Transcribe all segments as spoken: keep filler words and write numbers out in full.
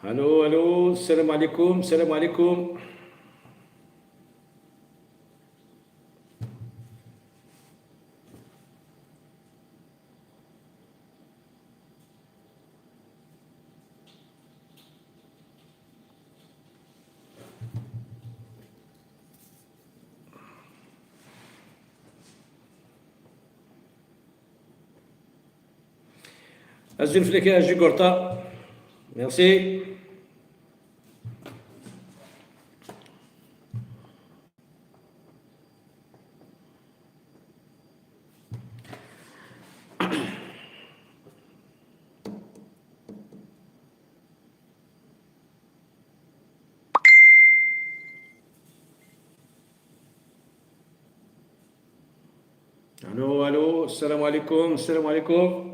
Allô, allô, salam alaikum, salam alaikum. Azul fell-ak a Jugurta. Merci. Allô, allô, salam alaikum, salam alaikum.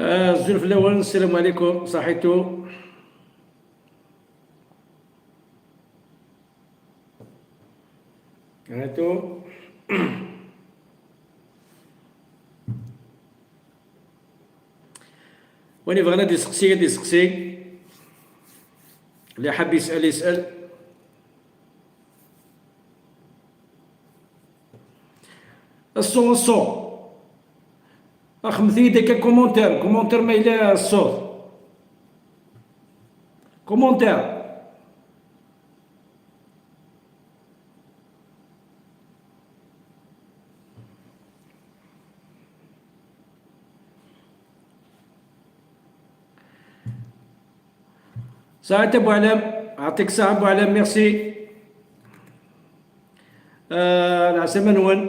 Azul fell-awen, salam alaikum, saḥitu. Saḥitu. Win yebɣan ad d-iseqsi, ad d-iseqsi. Li ḥab yes'al, yes'al. Ṣṣut, ṣṣut. Axemt-iyi-d akka commentaire, commentaire ma yella ṣṣut. Commentaire. Saɛet Abu Ɛlam, ɛṭik saɛa Abu Ɛlam, merci. Ah, lɛeslama-nwen.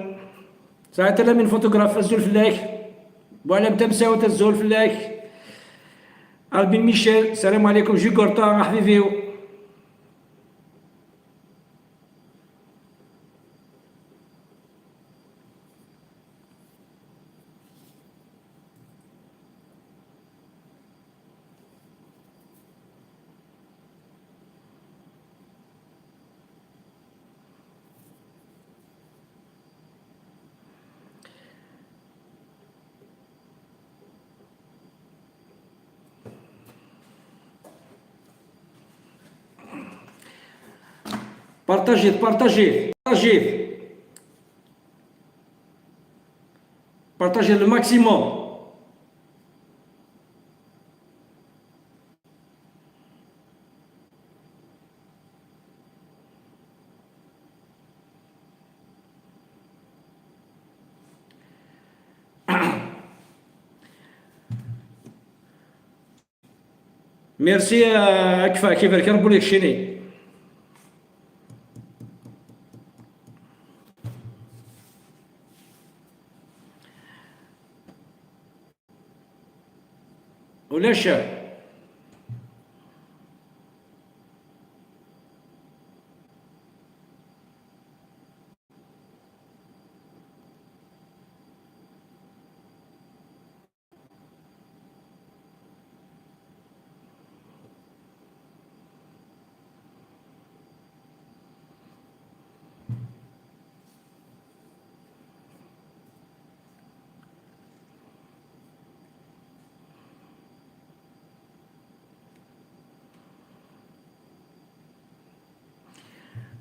Saɛet Alamin photographe, azul fell-ak. Abu Ɛlam Tamsawt, azul fell-ak. Albin Michel, salam alaikum, Jugurta, aḥbibi-w. Partagez, partagez, partagez. Partagez le maximum. Merci, euh, Akfa, ad k-ibarek Rebbi, ur ikcini. Ulac.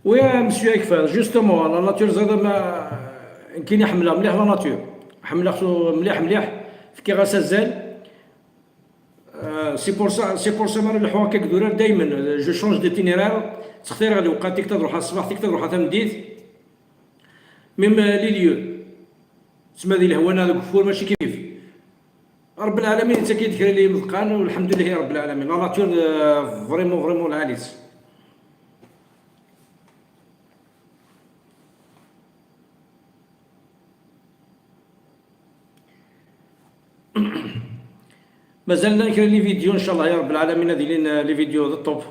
Oui, monsieur Akfa, justement, la nature, زاد ما كاين، ḥemmleɣ mliḥ la nature. ḥemmleɣ-tt mliḥ, mliḥ. Fkiɣ-as azal. Euh, c'est pour ça, c'est pour ça, ma nruḥ akka deg urar, دايما, euh, je change d'itinéraire. Ttextireɣ lewqat, tikkelt ad ruḥeɣ ṣṣbeḥ, tikkelt ad ruḥeɣ tameddit. Même, euh, les lieux. Tma di lehwa neɣ deg ufur, mačči kif. Ṛebbi lɛalamin yettak-id kra n yimeḍqan, u lḥemdulillahi Ṛebbi lɛalamin. La nature, euh, vraiment, vraiment lɛali-tt. Mazal llan kra n les vidéos, ncallah ya Ṛebbi lɛalamin, ad ilin, euh, les vidéos d ṭṭuf.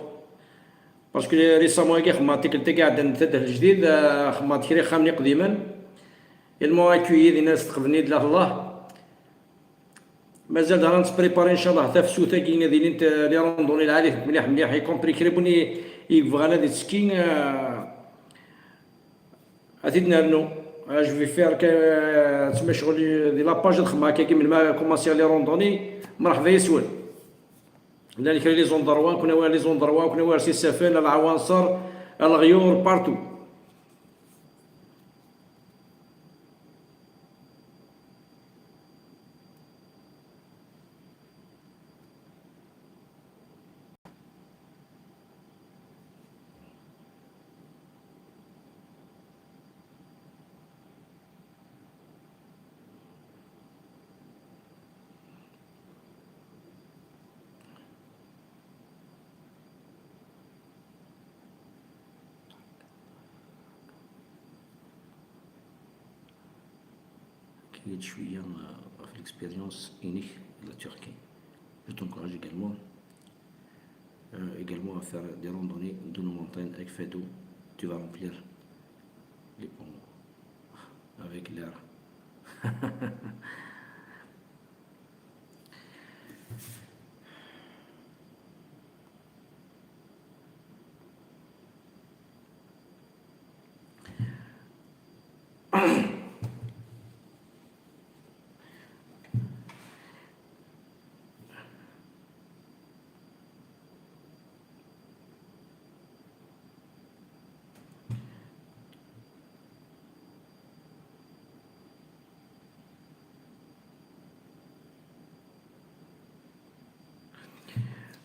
Parce que récemment-agi xedmeɣ tikkelt-agi iɛeddan d tadehlt jdidet, euh, xedmeɣ-d kra ixxamen iqdimen. Ils m'ont accueilli dinna s tqebnit la Allah. Mazal daɣen nettprépari, ncallah, tafsut-agi ad ilint, euh, les randonnées lɛali mliḥ mliḥ, y compris kra n win i, i yebɣan ad ittekki, euh, ad t-id-nernu. Ah, je vais faire que, euh, ttmacɣul di la page ad xedmeɣ akkagi melmi ara commencer les randonnées. Mṛeḥba yes-wen. Llan kra les endroits, kunwi ar les endroits, kunwi ar s isaffen, ar lɛawanṣer, ar leɣyur, partout. Kayad cwiya, euh, ɣef l'expérience inek la Turquie. Je t'encourage également, euh, également à faire des randonnées dans nos montagnes avec Fado. Tu vas remplir les poumons avec l'air.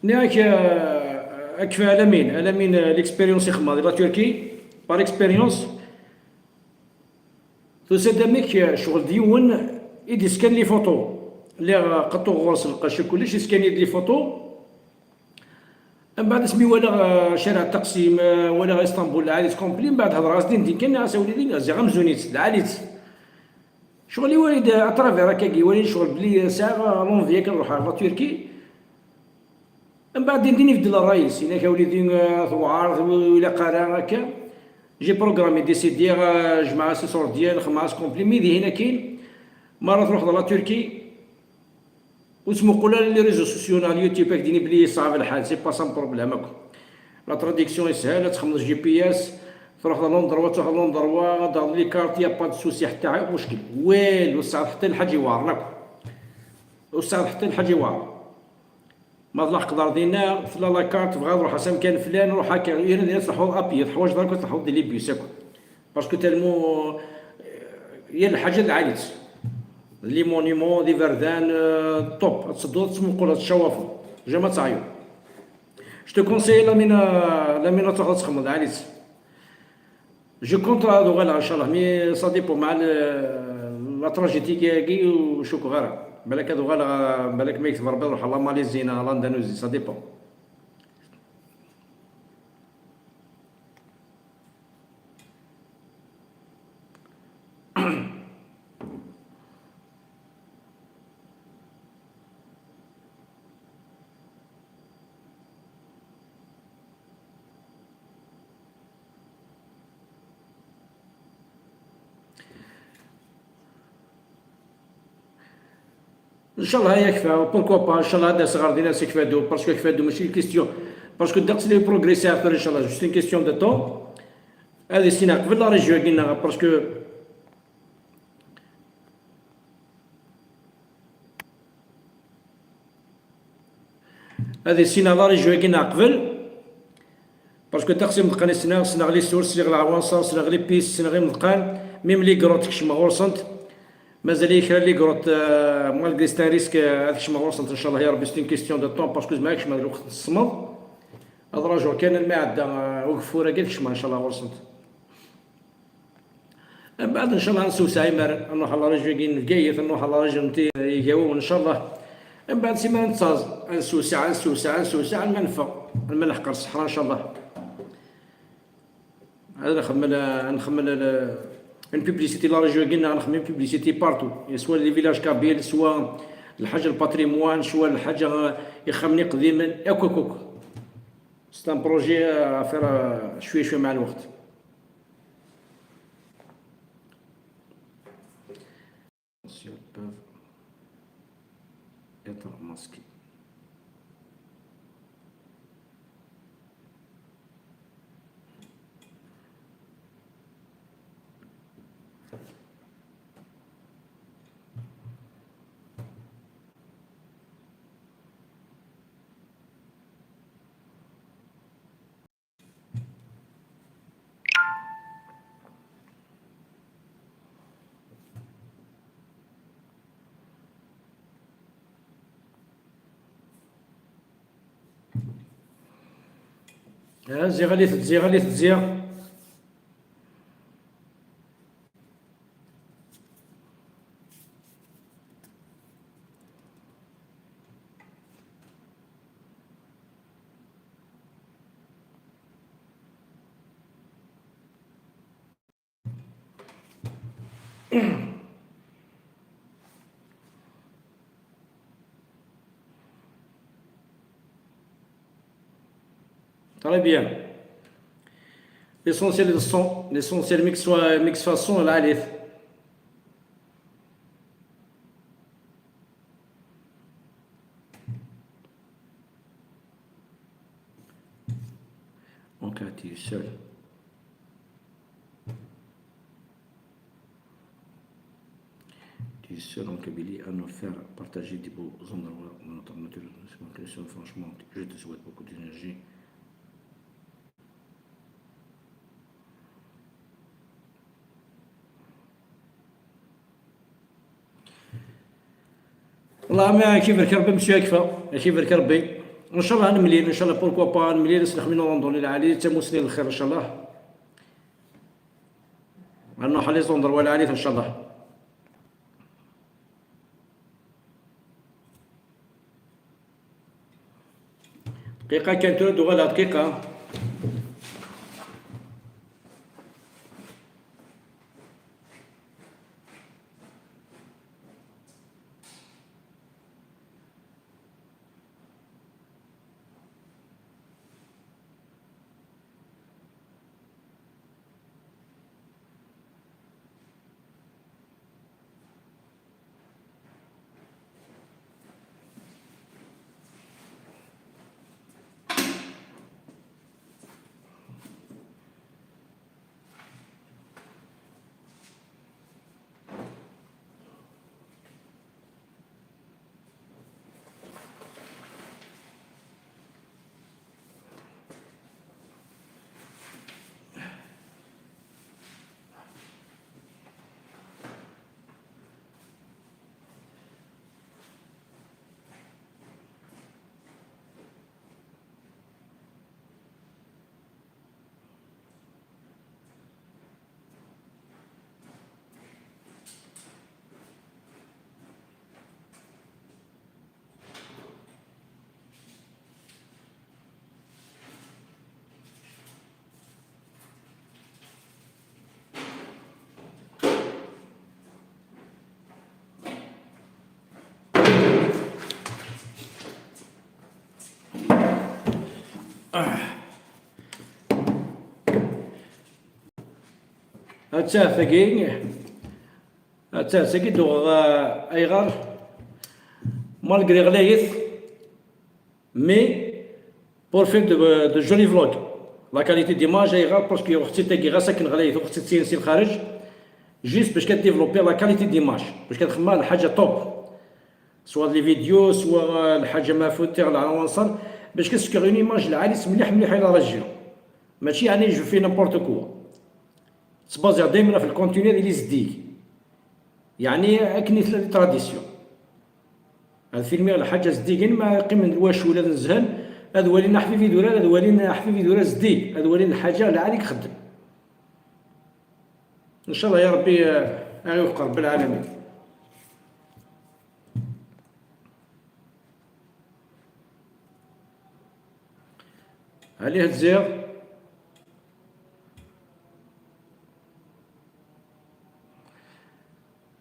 Nniɣ-ak, euh, akfa alamin, alamin, euh, l'expérience i xedmeɣ di la Turquie, par expérience, tusa-d amek, euh, ccɣel d yiwen i d-iskan les photos. Lliɣ, euh, qeṭṭuɣ ɣur-s lqecc kullec, iskan-iyi-d les photos. Mbeɛd asmi walaɣ, euh, cariɛ Taqsim, euh, walaɣ Istanbul, lɛali-tt complet, mbeɛd hedreɣ-as din din kan, nniɣ-as a wlidi, ziɣ amzun-itt, lɛali-tt. Ccɣel iwali-d à travers akkagi, iwali ccɣel belli sɛiɣ l'envie kan ruḥeɣ la Turquie. Mbeɛd din din ibeddel ṛṛay-is, yenna-k a wlidi, euh, tewɛer, ur ilaq ara akka. J'ai programmé, décidé, euh, jemɛeɣ-as iṣurdiyen, xedmeɣ-as complet, mi dihin akkin, mi ara truḥeḍ la Turquie, ur ttmuqul ara les réseaux sociaux neɣ YouTube, ad k-d-yini belli yeṣɛeb lḥal, c'est pas ça le problème akk. La traduction yeshel, ad txedmeḍ G P S, truḥeḍ à l'endroit, truḥeḍ à l'endroit, ad taɣeḍ les cartes, y a pas de souci, ḥetta muckil. Walu, ur tesɛiḍ ḥetta lḥaǧa iweɛren akk. Ur tesɛiḍ ḥetta lḥaǧa iweɛren. Ma tlaḥqeḍ ar dinna, tella la carte, tebɣiḍ ruḥ s amkan flan, ruḥ akka, yal dinna tleḥḥuḍ à pied, teḥwaǧeḍ akk ad tleḥḥuḍ di les bus akk. Parce que tellement, euh, yal lḥaǧa d lɛali-tt. Les monuments, d iberdan, euh, top. Ad tedduḍ, ad tmuquleḍ, ad tcawafeḍ. Jamais ad teɛyuḍ. Je te conseille Lamine, Lamine ad truḥeḍ ad txedmeḍ, lɛali-tt. Je compte ad uɣaleɣ, ncallah, mais ça dépend مع le-, la tragédie-agi, ur cukkeɣ ara. Balak ad uɣaleɣ, balak ma yekteb Rebbi, ad ruḥeɣ la Malaisie neɣ l'Indonésie, ça dépend. Ncallah yakfa, pourquoi pas, ncallah ad d-aseɣ ɣer din ad sekfadu, parce que kfadu mačči question, parce que ddeqs les progrès i ɣef ncallah, juste une question de temps. Ad issineɣ qbel la région-agi-nneɣ, parce que Ad issineɣ la région-agi-nneɣ qbel, parce que Taqsim Meqqan i ssneɣ, ssneɣ les sources, ssneɣ leɛwanṣer, ssneɣ les pistes, ssneɣ imeḍqan, même les grottes kecmeɣ ɣur-sent. Mazal-iyi kra les grottes, euh, malgré c'est un risque, euh, ad kecmeɣ ɣur-sent, ncallah ya Rebbi, c'est une question de temps, parce que zemreɣ ad kecmeɣ lweqt n ssmeḍ. Ad rajuɣ kan almi iɛedda, euh, ugeffur-agi, ad kecmeɣ, ncallah, ɣur-sent. Mbeɛd ncallah ad nsewseɛ imar, ad nruḥ ɣer la région n Bgayet, ad nruḥ ɣer la région n Igawawen ncallah. Mbeɛd simmal ad nettaẓ, ad nsewseɛ, ad nsewseɛ, ad nsewseɛ, alma neffeɣ, alma nleḥq ɣer ṣṣeḥra ncallah. Ad nxemmel, ad nxemmel une publicité la région-agi, neɣ nxemmem publicité partout, soit les villages kabyles, soit lḥaǧa le patrimoine, soit lḥaǧa ixxamen iqdimen, akk, akk, akk. C'est un projet à faire, euh, شوية شوية مع الوقت. Potentiels peuvent être masqués. Ah, ziɣ alit, ziɣ alit, ziɣ. Très bien. L'essentiel de son, l'essentiel mix, mix façon, la alif. Donc là, tu es seul. Tu es seul en Kabylie à nous faire partager des beaux endroits de notre nature. Franchement, je te souhaite beaucoup d'énergie. والله ما كيبارك ربي، monsieur Akfa، كيبارك ربي. ان شاء الله نمليل، ان شاء الله، pourquoi pas نمليل، نسلخ من روندون العالي، تموسني الخير ان شاء الله. نروح على les endroits العالي ان شاء الله. دقيقة كانت ترد ولا دقيقة. Atta tagi, atta tagi d-uɣeɣ, ah, ayɣer, malgré ɣlayet, mais pour faire de, de jolis vlogs. La qualité d'image ayɣer, parce que uxetti tagi ɣas akken ɣlayet, uxetti tt-yin si lxarej, juste parce que développer la qualité d'image, parce que xemma lḥaǧa top. Soit les vidéos, soit lḥaǧa ma futiɣ lɛawanṣer, parce que c'est une image lɛali-s mliḥ mliḥ i la région. Mačči yeɛni je fais n'importe quoi. Ttbaziɣ daymen ɣef le contenu ad yili zeddig. Yeɛni akken i tella di tradition. Ad filmiɣ lḥaǧa zeddigen, ma qqimen lwacul ad nezhen, ad walin aḥbib idurar, ad walin aḥbib idurar zeddig, ad walin lḥaǧa lɛali i ixeddem. Inchallah ya Rebbi, eh, ad iwefeq Rebbi lɛalamin. Ɛli Hezziɣ.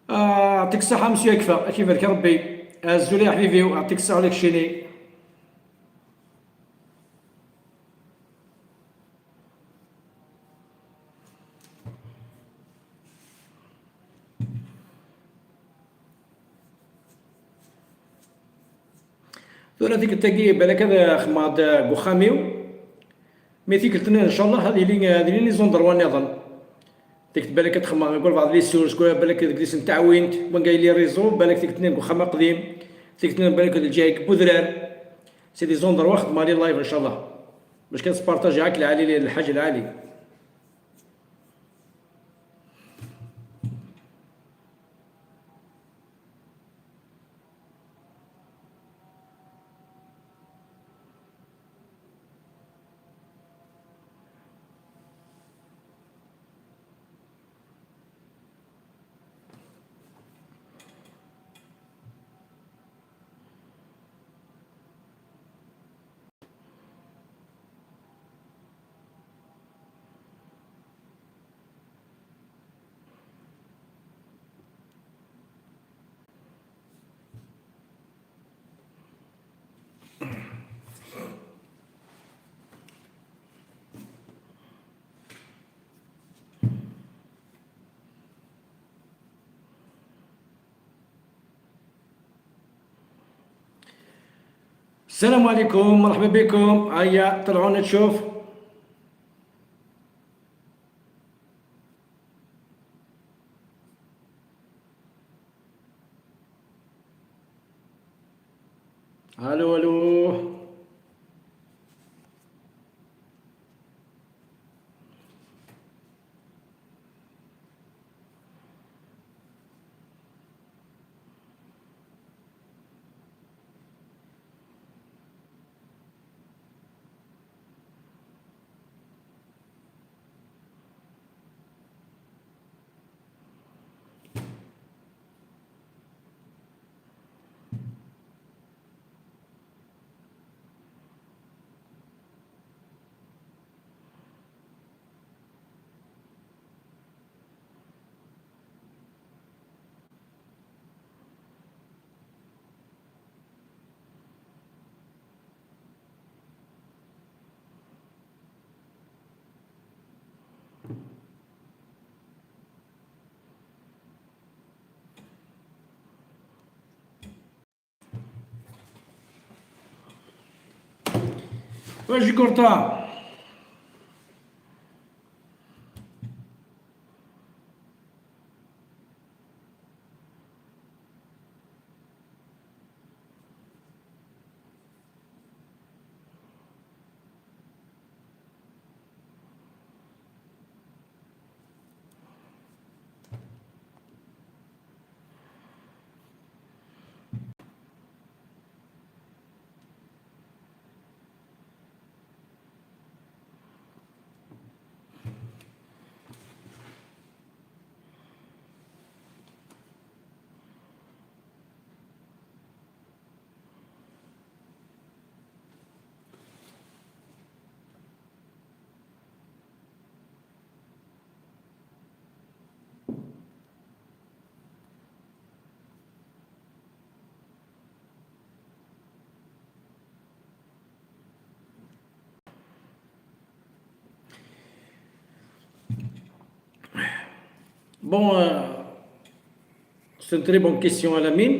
Ah, yeɛṭik ṣṣeḥḥa, monsieur Akfa, ad k-ibarek Rebbi. Azul ya ḥbibi-w, yeɛṭik ṣṣeḥḥa, ula keččini. Tura tikkelt-agi, balak ad xedmeɣ-d deg uxxam-iw. Mi tikkelt-nni, ncallah, ad ilin, ad ilin les endroits nniḍen. Tikkelt balak ad xedmeɣ deg walbeɛḍ les sources, balak deg yidlisen n teɛwint, wanga yili réseau, balak tikkelt-nni deg uxxam aqdim, tikkelt-nni balak deg lǧiha n udrar. C'est des endroits xedmeɣ les live, ncallah. Bac kan spartajiɣ ak lɛali, lḥaǧa lɛali. السلام عليكم، مرحبا بكم. هيا طلعونا نشوف. الو، الو. واش يقول طه؟ Bon, euh, c'est une très bonne question, Alamine.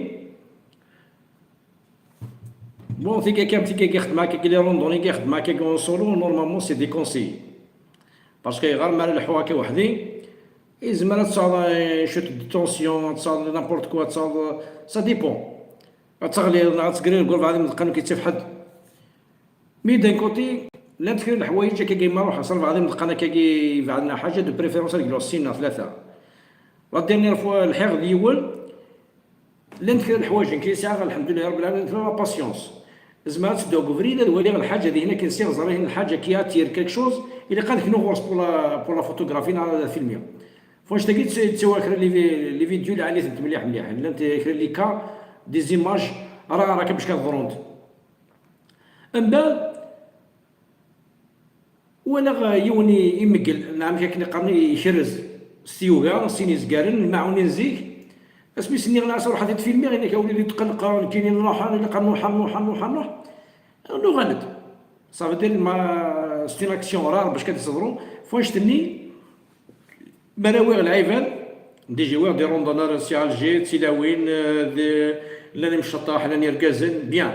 Bon, tigga kam tigga i xedmeɣ akka, les randonnées i xedmeɣ akka en solo, normalement c'est déconseillé. Parce que ɣer mi ara lḥuɣ akka weḥd-i, yezmer ad tesɛuḍ, euh, chute de tension, ad tesɛuḍ n'importe quoi, ad tesɛuḍ, ça dépend. Ad teɣliḍ neɣ ad tegriḍ deg walbeɛḍ imeḍqan ur k-yettaf ḥedd. Mais d'un côté, llant kra n leḥwayeǧ akka ma ruḥeɣ s albeɛḍ imeḍqan akka ibeɛden neɣ ḥaǧa, de préférence ad gluɣ sin neɣ tlata. La dernière fois lḥiɣ d yiwen, llant kra n leḥwayeǧ nekk i sɛiɣ, lḥemdullah rabbil ɛalamin, tella la patience. Zemreɣ ad tedduɣ deg ubrid ad waliɣ lḥaǧa dihin akken s iɣẓer, ihin lḥaǧa qui attire quelque chose, ilaq ad knuɣ ɣur-s pour la, pour la photographie neɣ ad filmiɣ. Fwanect-agi tt-, ttawiɣ kra les vi-, les vidéos lɛali-tent mliḥ mliḥ. Llant kra les cas, des images rares akka bac kan ḍrunt. Mbeɛd, walaɣ yiwen i-, imeggel, neɣ amek akken i qqaren, ikerrez s tyuga, sin izgaren, lmaɛun n zik. Asmi s-nniɣ lɛas ruḥ ad t-id-filmiɣ, yenna-k a wlidi tqellqeɣ, nekkini nruḥ, ilaq ad nruḥ, ad nruḥ, ad nruḥ, ad nruḥ. Nuɣal-d. Ça veut dire ma, c'est une action rare bac kan teḍru. Fwanect-nni, mi ara awiɣ lɛibad, déjà awiɣ des randonneurs si Alger, d tilawin, euh, d, llan imceṭṭaḥ, llan irgazen, bien.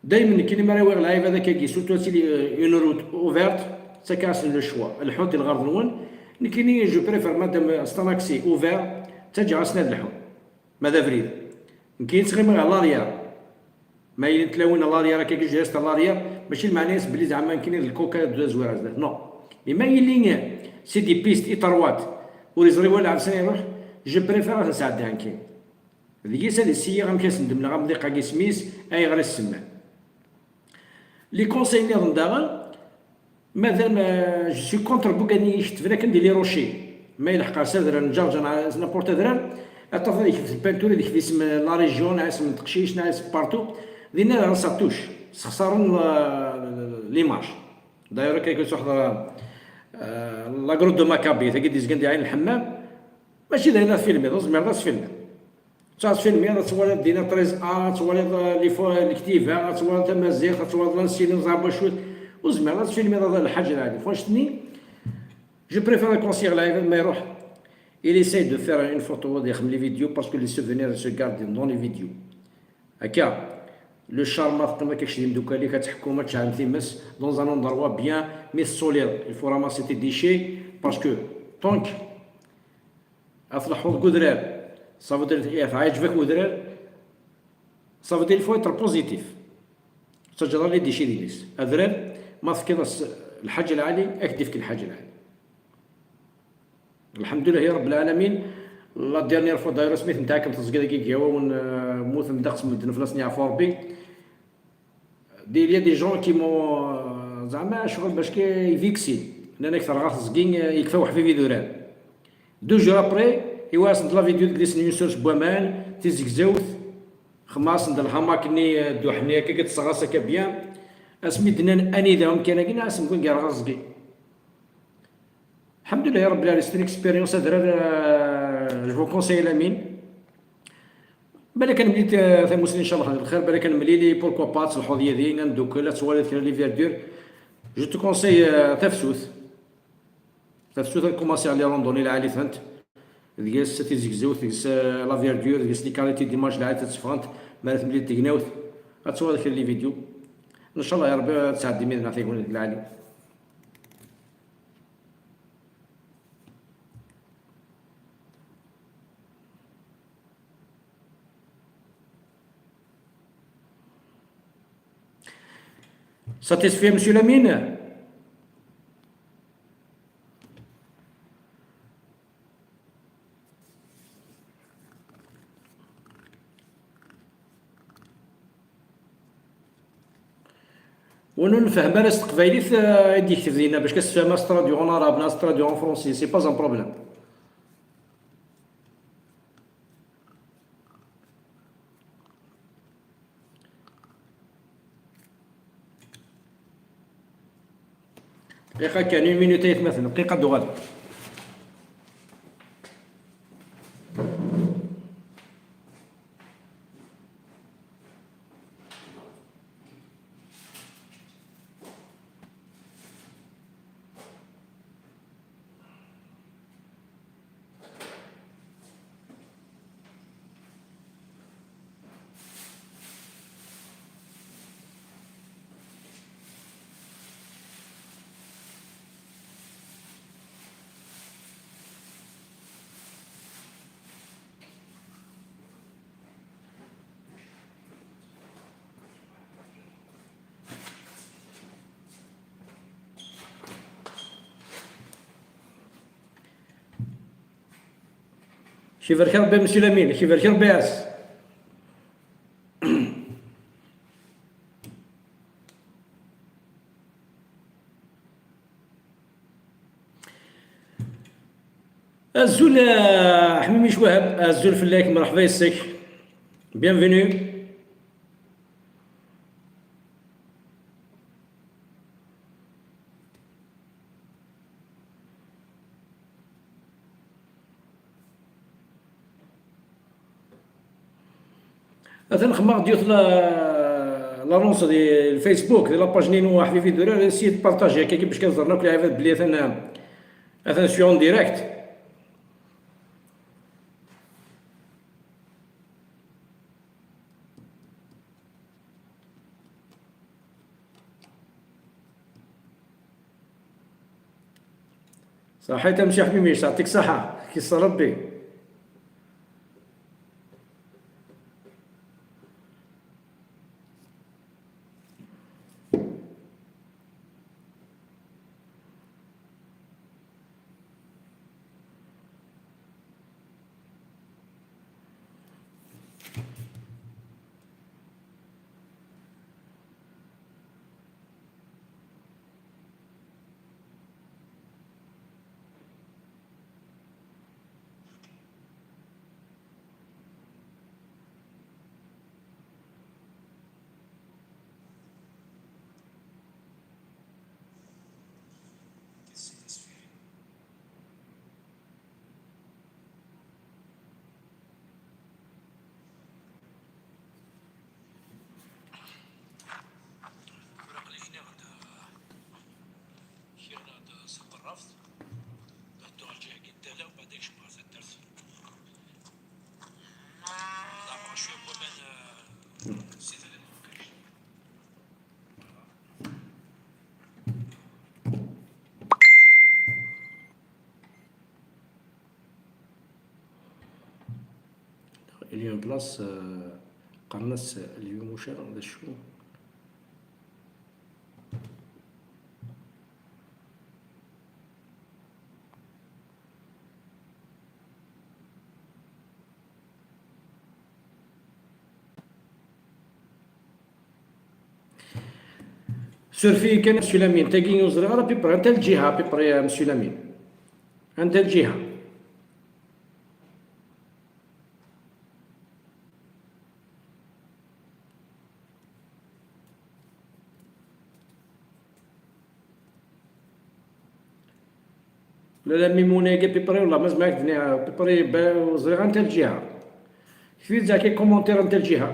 Daymen nekkini mi ara awiɣ lɛibad akkagi, surtout ad tili, euh, une route ouverte, ttakeɣ-asen le choix. Lḥut di lɣerḍ-nwen, nekkini je préfère madame c'est un accès ouvert, ttaǧǧaɣ-asen ad lḥun. Ma d abrid. Nekkini ttɣimiɣ à l'arrière. Ma yili tlawin à l'arrière, akkagi juste à l'arrière, mačči lmeɛna-s belli zeɛma nekkini d lkokad d azwir ar zdat. Non. Mais ma yili c'est des pistes étroites, ur yeẓri walu ɛersan iruḥ, je préfère ad ten-sɛeddiɣ nekkini. Deg-s ad issiyiɣ amek ad sen-d-mleɣ amḍiq-agi isem-is, ayɣer i s-semman. Les conseils nniḍen daɣen, madame, euh, je suis contre bugani ikettben akken di les rochers. Ma yelḥeq ar s adrar n Ǧerǧa neɣ s n'importe adrar, ad tafeḍ ad yekbet lpinture, ad yekbet isem n la région, neɣ isem n teqcict, neɣ isem partout. Dinna daɣen ça touche, sexsaren la-, l'image. D'ailleurs, akka i k-tuḥeḍ, euh, la grotte de Maccabi, tagi d-izgan di Ɛin Lḥemmam, mačči d ayen ad tfilmiḍ, ur tezmireḍ ad tfilmiḍ. Ttɛeḍ filmi, ad twaliḍ dina treize A, ad twaliḍ, eh, les fo-, lektiba, ad twaliḍ tamaziɣt, ad twaliḍ lansilen, ẓer wacu. Ur zmireḍ ad tfilmiḍ lḥaǧa lɛali. Fwanect-nni, je préfère ad conseiller lɛibad ma iruḥ, il essaye de faire une photo, ad ixdem les vidéos, parce que les souvenirs se gardent dans les vidéos. Akka, le charme, ma teqqim akka kečč d imdukal-ik, ad tḥekkum, ad tceɛlem times, dans un endroit bien, mi tessuliḍ, il faut ramasser tes déchets, parce que tant que ad tleḥḥuḍ deg udrar, ça veut dire, eh, teɛǧeb-ak udrar, ça veut dire, il faut être positif. Ur tettaǧǧaḍ ara les déchets deg-s. Adrar, ma tefkiḍ-as lḥaǧa lɛali, ad k-d-ifk lḥaǧa lɛali. Lḥemdullah ya Rebbi lɛalamin. La dernière fois, d'ailleurs, asmi ten-tɛakkemt teẓgi dagi deg Iwawen, euh, mmuten ddeqs n medden, fell-asen yeɛfu Rebbi. Des, il y a des gens qui m'ont, euh, زعما شغل باش كي يفيكسي. Nnan-ak terɣa teẓgi, euh, yekfa uḥbib idurar. Deux jours après, iwala-asen-d la vidéo deg disni une source n waman, tizegzewt, xemma-asen-d lhamak-nni, euh, dduḥ-nni akka, tesseɣ-as akka bien. Asmi d-nnan anida amkan-agi, nnan-asen win yerɣa teẓgi. Lḥemdullah ya Rebbi lɛali, c'est une expérience adrar, euh, je vous conseille Lamine. Balak ad nemlil, euh, tamussni, ncallah d lxir, balak ad nemlili, pourquoi pas, ad telḥuḍ yid-i, ad neddukel, ad twaliḍ kra les verdures. Je te conseille, euh, tafsut. Tafsut ad commencer les randonnées lɛali-tent. Deg-s tizegzewt, deg-s, euh, la verdure, deg-s les qualités d'image lɛali ad tteffɣent, mi ara temlil tegnawt, ad twaliḍ kra les vidéos. Ncallah ya Rebbi ad tesɛeddim yid-neɣ tagnawt lɛali. Satisfait, monsieur Lamine? Win ur nfehhem ara s teqbaylit, eh, i d-yekteb dinna, bac ad s-tfehmem, ad s-traduiɣ en arabe, neɣ ad s-traduiɣ en français, c'est pas un problème. Dqiqa kan, une minute ay atmaten, dqiqa ad d-uɣaleɣ. Kibarek Rebbi, monsieur Lamine, kibarek Rebbi ass. Azul, eh, Ḥmimic Wahab, azul fell-ak, mṛeḥba yes-k. Bienvenue. Atan xemmeɣ-d yiwet la, l'annonce di Facebook, di la page-nni n Ḥbibi Durar, essayez de partager, akka bac kan ẓren akk lɛibad belli atan, atan je suis en direct. صحيت أمشي حميميش، يعطيك الصحة، كيس ربي. Tura aql-i kniɣ-d kniɣ-d s tqerrabt, ad dduɣ lǧiha-agi n tala, u baɛd ad kecmeɣ ɣer taddart. Leɛmer cwiya n waman, eh, si tala n Mrakesh. Il y a une place, euh, qqaren-as Lyumusha, d acu? Suref-iyi kan, Monsieur Lamine, tagi ur ẓriɣ ara, à peu près anta lǧiha, à peu près, Monsieur Lamine? Anta lǧiha? لا، لا، ميمونة كي بيبري والله ما زعما كدني بيبري با-، وزريغ انت الجهة. كيف زعما كي كومونتير انت الجهة.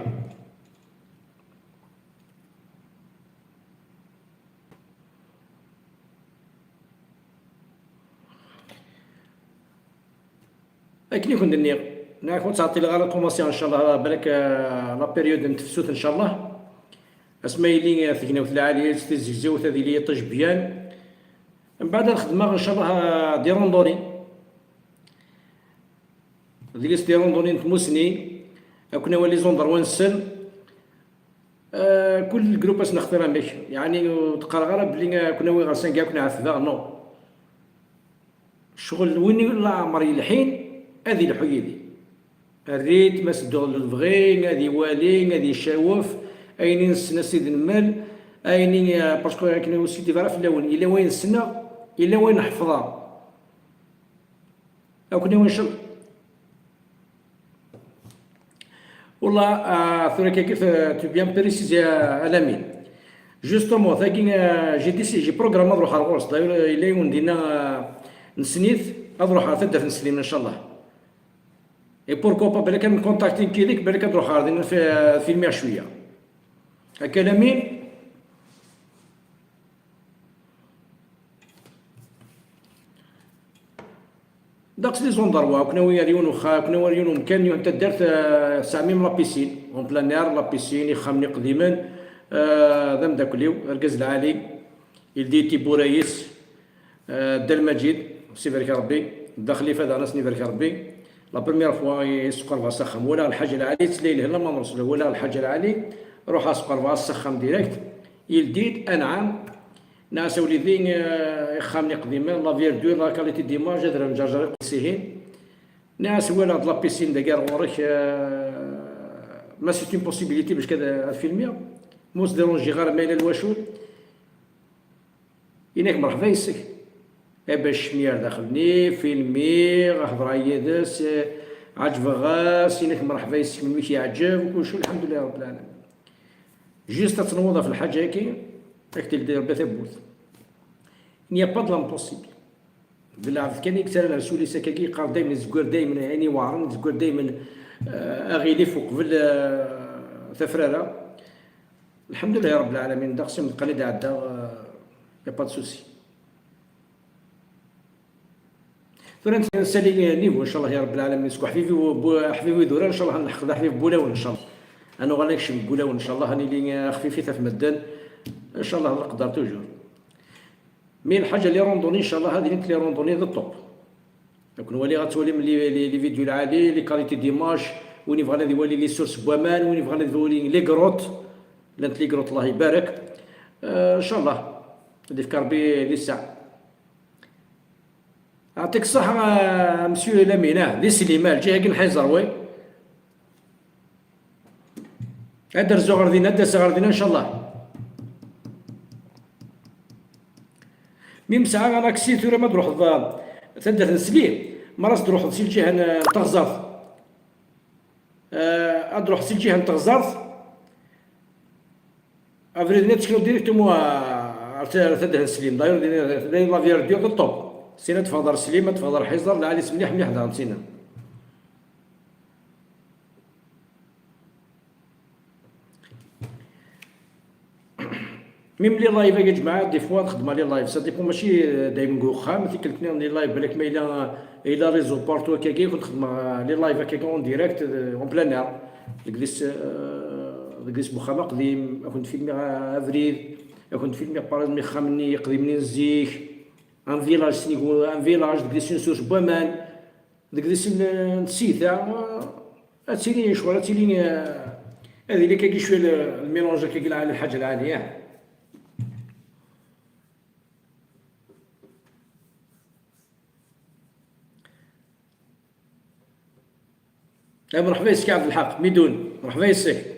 Akken i kent-nniɣ, neɣ ur ttɛeṭṭileɣ ara commencer, ncallah, balak, euh, la période n tefsut, ncallah. Asma yili, euh, tegnewt lɛali, tizegzewt ad yili yiṭij byan. Mbeɛd ad xedmeɣ, ncallah, euh, des randonnées. Deg-s des randonnées n tmusni, akken awal les endroits nsen. Euh, kul groupe ad s-nextir amek. Yeɛni, ur d-qqareɣ ara belli, euh, akken awi ɣer sanga akken ɛetbeɣ, non. Ccɣel n win i leɛmer yelḥin, ad ilḥu yid-i. Err-it, ma s-dduɣ lebɣi, ad iwali, ad icawef, ayen i nessen a sidi nmal, ayen i, parce que akken ur skiddib ara fell-awen, yella wayen ssneɣ, yella wayen ḥefḍeɣ. Akken i win cel-, Wallah, ah, tura kaki, tu bien précisé, ah, Alamine. Justement, tagi, ah, j'ai décidé, j'ai programmé ad ruḥeɣ ɣur-s. D'ailleurs, yella yiwen dinna, ah, nesnit, ad ruḥeɣ ɣer taddart n Slim, ncallah. Et pourquoi pas, balak ad ncontacté nekk yid-k, balak ad ruḥeɣ ɣer dinna fi-, filmiɣ cwiya. Akka, Alamine? Ddeqs les endroits, akken awi ar yiwen uxxam, akken awi ar yiwen umkan, yiwen taddart, euh, tesɛa même la piscine, en plein air, la piscine, ixxamen iqdimen, euh, d ameddakel-iw, argaz lɛali, yeldi tiwwura-is, euh, Dda Lmajid, s ibarek Rebbi, Dda Xlifa daɣen ad sen-ibarek Rebbi. La première fois i s-qerbeɣ s axxam, walaɣ lḥaǧa lɛali, ttla yelhan lama nreṣel, walaɣ lḥaǧa lɛali, ruḥeɣ s-qerbeɣ s axxam direct, yeldi-d, anɛam, Nniɣ-as a wlidi, eh, ixxamen iqdimen, la verdure, la qualité d'image, adrar n Ǧerǧer iqedsihin. Nniɣ-as walaɣ-d la piscine dagi ar ɣur-k, eh, ma c'est une possibilité bac ad, ad filmiɣ. Ma ur s-dérangiɣ ara ma yella lwacul. Yenna-k mreḥba yes-k. Abac mi ar daxel-nni, filmi, hedreɣ yid-s, eh, ɛeǧbeɣ-as, ini-ak mreḥba yes-k melmi k-yeɛǧeb, kulcu, lḥemdulilah Rebbil Ɛalamin. Juste ad tenwuḍ ɣef lḥaǧa-agi, ad k-d-ildi Rebbi tawwurt. Il n'y a pas de l'impossible. D lɛebd kan i yettaran ar s wul-is akkagi, yeqqar daymen, yezgwer daymen ayen iweɛren, yezgwer daymen, eh, aɣilif uqbel, eh, tafrara. Lḥemdulilah Rebbil Ɛalamin, ddeqs imeqqan i d-ɛeddaɣ, eh, y a pas de souci. Tura nessali niveau, ncallah ya Rebbil Ɛalamin, seg uḥbibi bu-, aḥbibi d urar, ncallah ad nḥeq d aḥbib n wulawen, ncallah. Ad nuɣal ad nekcem deg wulawen, ncallah ad nili xfifit ɣef medden, ncallah d leqder toujours. Mi lḥaǧa les randonnées, ncallah ad ilint les randonnées d ṭṭuq. Ad ken-waliɣ ad twalim les, les, les vidéos lɛali, les qualités d'image, win yebɣan ad iwali les sources n waman, win yebɣan ad iwali les grottes, llant les grottes, Allah ibarek. Euh, ncallah, ad ifk Rebbi les ssaɛa. Yeɛṭik ṣṣeḥḥa, a Monsieur Lamine, ah, di Slima, lǧiha-agi n Ḥiẓer, wi. Ad d-rzuɣ ɣer dinna, ad d-aseɣ ɣer dinna, ncallah. Mi nesɛa anaksi tura ma d-ruḥeḍ, ah, taddart n Slim, mi ara s-d-ruḥeḍ si lǧiha n, ah, Teɣzert. Ah, ad d-ruḥeḍ si lǧiha n Teɣzert, abrid-nni ad teknuḍ directement ar, ar taddart n Slim. D'ailleurs, din, din la verdure d ṭṭuq. Syin ad teffɣeḍ ar Slim, ad teffɣeḍ ar Ḥiẓer, lɛali-s mliḥ, mliḥ daɣen syin. Même les lives, a jmaɛa, des fois, nxeddem les lives. Ça dépend, mačči, euh, daymen deg uxxam, tikkelt-nniḍen les lives, balak ma yella, yella réseau partout akkagi, kont xeddmeɣ, euh, les lives akkagi en direct, euh, en plein air. Deg dis, euh, deg dis n uxxam aqdim, ad kent-filmiɣ abrid, ad kent-filmiɣ par exemple ixxamen-nni iqdimen n zik, un village, snig un village, deg dis n source n waman, deg dis n, n tsita, euh, ad tili ccɣel, ad tili, euh, ad yili akkagi cwiya le, le mélange akkagi lɛali, lḥaǧa lɛali, ah. Eh, mṛeḥba yes-k a Ɛebdelḥaq Midun, mṛeḥba yes-k.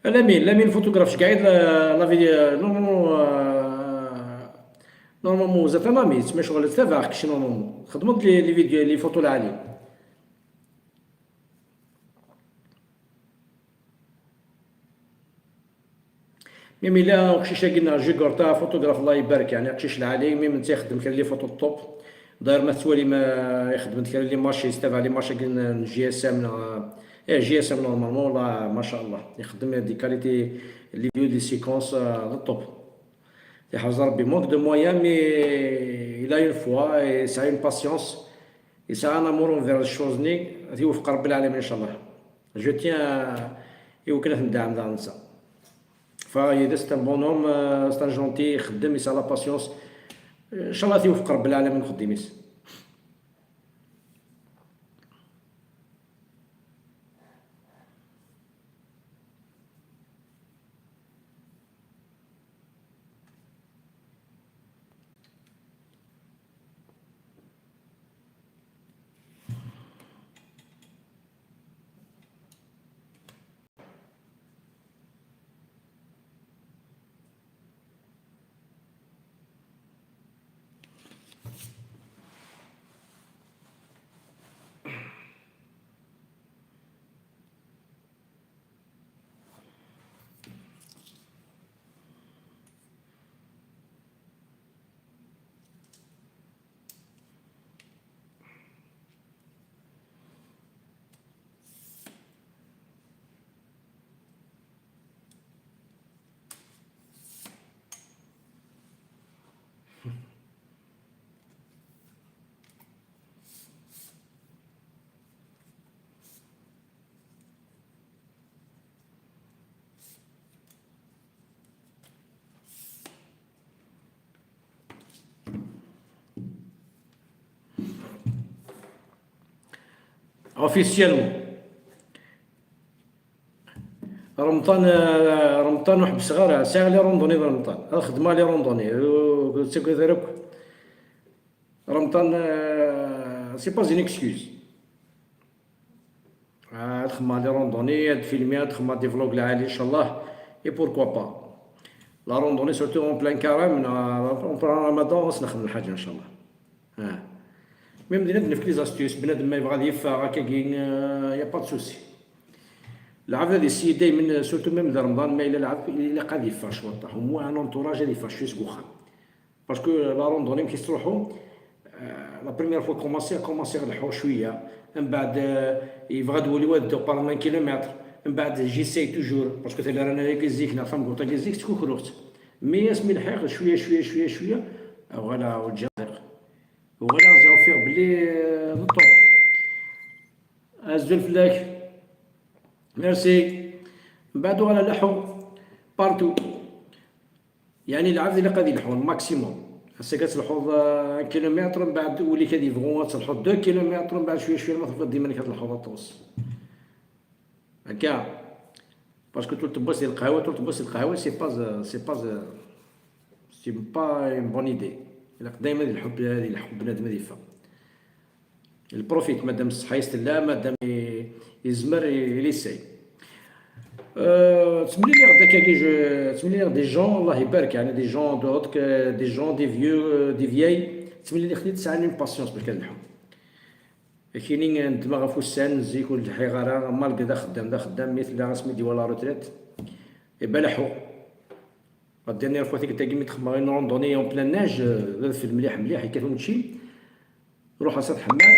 Lamine, Lamine photographe, ceggeɛ-it la, la vidéo, normalement, euh, normalement, zat un ami, tma ccɣel ad tabaɛ kečč normalement. Txedmeḍ les, les vidéos, les photos lɛali. Même illa uqcic-agi neɣ Jugurta, photographe, Allah ibarek, yeɛni aqcic lɛali, même netta ixeddem kra les photos top. D'ailleurs ma tettwalim, euh, ixeddem-d kra les marchés, yestabaɛ les marchés-agi n, n G S M neɣ, eh, G S M normalement, والله ما شاء الله. Ixeddem des qualités, les vidéos, des séquences, euh, d top. Yeḥrez Rebbi, manque de moyens, mais il a une foi et yesɛa une patience. Yesɛa un amour envers les choses-nni, ad t-iwefeq Rebbi lɛalamin, ncallah. Je tiens à, i wakken ad t-ndeɛɛem daɣen netta. Fa yid-s, c'est un bon homme, euh, c'est un gentil, ixeddem, yesɛa la patience. Ncallah ad t-iwefeq Rebbi lɛalamin deg uxeddim-is. Officiellement. Remḍan, euh, Remḍan ur ḥebbseɣ ara, sɛiɣ les randonnées d Remḍan. Ad xedmeɣ les randonnées, ur, ur ttagad ara akk. Remḍan, euh, c'est pas une excuse. Ad xedmeɣ les randonnées, ad filmiɣ, ad xedmeɣ des vlogs lɛali, inchallah. Et pourquoi pas. La randonnée, surtout en plein carême, en plein ramadan, ad nexdem lḥaǧa, inchallah. Ah. Même dinna ad nefk les astuces, bnadem ma yebɣa ad yeffeɣ, akkagi, euh, y a pas de souci. Lɛebd ad yessi daymen, surtout même di Remḍan, ma yella lɛebd, ilaq ad yeffeɣ cwiṭ. Au moins un entourage ad yeffeɣ cwiṭ seg uxxam. Parce que la randonnée, mi tettruḥu, euh, la première fois commencer, commencer leḥḥuɣ cwiya. Mbeɛd, euh, yebɣa-d wul-iw ad dduɣ pendant un kilomètre. Mbeɛd, j'essaye toujours, parce que tala rana-agi zik, neɣ tamguṭ-agi zik, ttkukruɣ-tt. Mais asmi lḥiɣ, cwiya, cwiya, cwiya, cwiya, voilà, ur ǧǧiɣ. Uɣaleɣ ziɣ ufiɣ belli, euh, d ṭṭuq. Azul fell-ak. Merci. Mbeɛd uɣal leḥḥu partout. Yeɛni lɛebd ilaq ad yelḥu maximum. Ass-agi ad telḥuḍ, euh, un kilomètre, mbeɛd ul-ik ad yebɣu ad telḥuḍ deux kilomètres, mbeɛd cwiya cwiya ma tebɣiḍ dima ad telḥuḍ aṭas. Akka. Parce que tul tewwas di lqahwa, tul tewwas di lqahwa, c'est pas, c'est pas, c'est pas une bonne idée. Ilaq dayma ad yelḥu, ad yelḥu bnadem ad yeffeɣ. Il profite, madame ṣṣeḥḥa-s tella, madame i-, yezmer, il essaye. Euh, ttemliliɣ-d akkagi, je, ttemliliɣ des gens, Allah ibarek, yeɛni des gens d'autres que des gens, des vieux, euh, des vieilles, ttemliliɣ-ten-id sɛan une patience bac ad lḥun. Akini nedmeɣ ɣef ussan n zik ur lḥiɣ ara, malgré d axeddam, d axeddam, mi tella asmi d-iwala la retraite, iba leḥḥu. La dernière fois tikkelt-agi mi d-xedmeɣ une randonnée en pleine neige, euh, d adfel mliḥ mliḥ, yekkat umečči. Ruḥ-as ad ḥemmal.